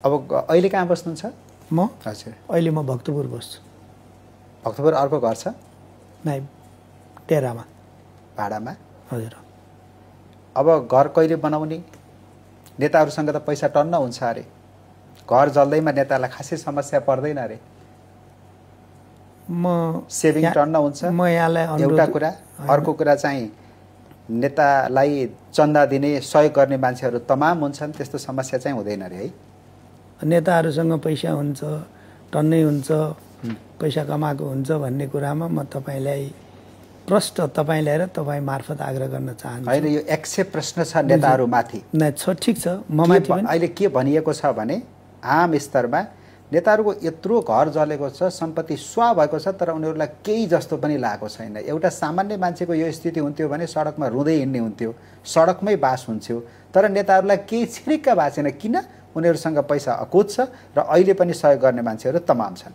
अब अहिले कहाँ बस्नुहुन्छ? म हजुर, अहिले म भक्तपुर बस्छु। भक्तपुर अर्को घर छ नाइ टेरामा भाडामा। हजुर। अब घर कहिले बनाउने? नेताहरूसँग त पैसा टन्न हुन्छ अरे, घर जल्दैमा नेतालाई खासै समस्या पर्दैन अरे, म सेभिङ टन्न हुन्छ म यहाँलाई एउटा कुरा। अर्को कुरा चाहिँ नेतालाई चन्दा दिने सहयोग गर्ने मान्छेहरू तमाम हुन्छन्, त्यस्तो समस्या चाहिँ हुँदैन अरे है। नेताहरूसँग पैसा हुन्छ, टन्नै हुन्छ, पैसा कमाएको हुन्छ भन्ने कुरामा म तपाईँलाई प्रष्ट तपाईँलाई र तपाईँ मार्फत आग्रह गर्न चाहन्छु। होइन, यो 100 प्रश्न छ नेताहरूमाथि। ठिक छ, म माथि पनि अहिले के भनिएको छ भने आम स्तरमा नेताहरूको यत्रो घर जलेको छ, सम्पत्ति स्वाह भएको छ, तर उनीहरूलाई केही जस्तो पनि लागेको छैन। एउटा सामान्य मान्छेको यो स्थिति हुन्थ्यो भने सडकमा रुँदै हिँड्ने हुन्थ्यो, सडकमै बास हुन्थ्यो। तर नेताहरूलाई केही छिरिक्क भएको छैन। किन? उनीहरूसँग पैसा अकुत छ र अहिले पनि सहयोग गर्ने मान्छेहरू तमाम छन्।